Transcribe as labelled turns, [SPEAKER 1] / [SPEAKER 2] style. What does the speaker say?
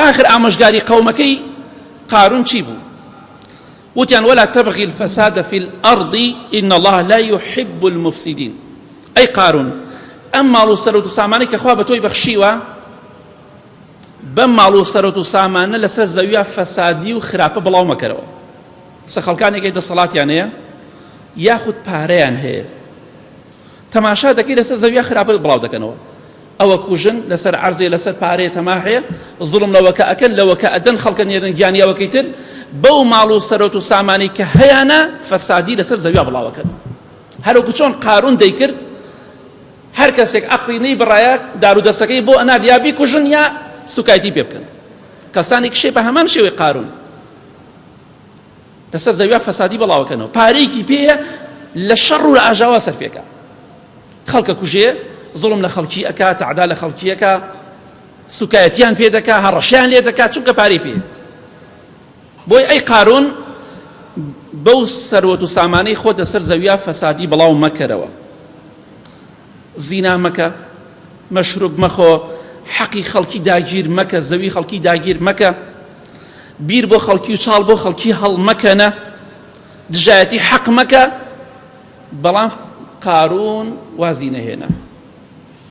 [SPEAKER 1] ئاخر ئامۆژگاری قەومەکەی قارون چی بوو؟ وتیان ولا تبغي الفساد في الأرض إن الله لا يحب المفسدين ئەی قارون ئەم ماڵ و سەرۆت و سامانەی کە خوا بە تۆی بەخشیوە بەم ماڵ و سەرۆت و سامانە لەسەر زەویە فەسادی و خراپە بڵاو مەکەرەوە سە خەڵکانێکی دەسەڵاتیان هەیە یاخود پارەیان هەیە تەماشا دەکەی لەسەر زەویە خراپە بڵاو دەکەنەوە ئەوە کوژن لەسەر عەرزێ لەسەر پارەیە تەماحەیە زوڵم لەوەکە ئەکەن لەوەکە ئەدەن خەڵکە نێرن گیانی ئەوەکەی تر بەو ماڵ و سەرۆت و سامانی کە هەیانە فەسادی لەسەر زەویا بڵاوەکەن هەروەکو چۆن قارون دەیکرد هەر کەسێک عەقڵی نەی بڕایە دار و دەستەکەی بۆ ئەنارد یا بیکوژن یا سوکایەتی پێ بکەن کەسانێک شێ بە هەمان شێوەی قارون لەسەر زەویا فەسادی بڵاوەکەنەوە پارەیەکی پێیە لە شەڕ و لە ئاژاوە سەرفێکە خەڵکە کوژێ زوڵم لە خەڵکی ئەکا تەعدا لە خەڵکی ئەکا سوکایەتیان پێ دەکا هەڕەشەیان لێ دەکا چونکە پارەی پێ بۆی ئەی قارون بەو سەروەت و سامانەی خۆت لەسەر زەویا فەسادی بڵاو مەکەرەوە زینا مەکە مەشروب مەخۆ حەقی خەڵکی داگیر مەکە زەوی خەڵکی داگیر مەکە بیر بۆ خەڵکی و چاڵ بۆ خەڵکی هەڵمەکەنە دژایەتی حەق مەکە بەڵام قارون وازی نەهێنا.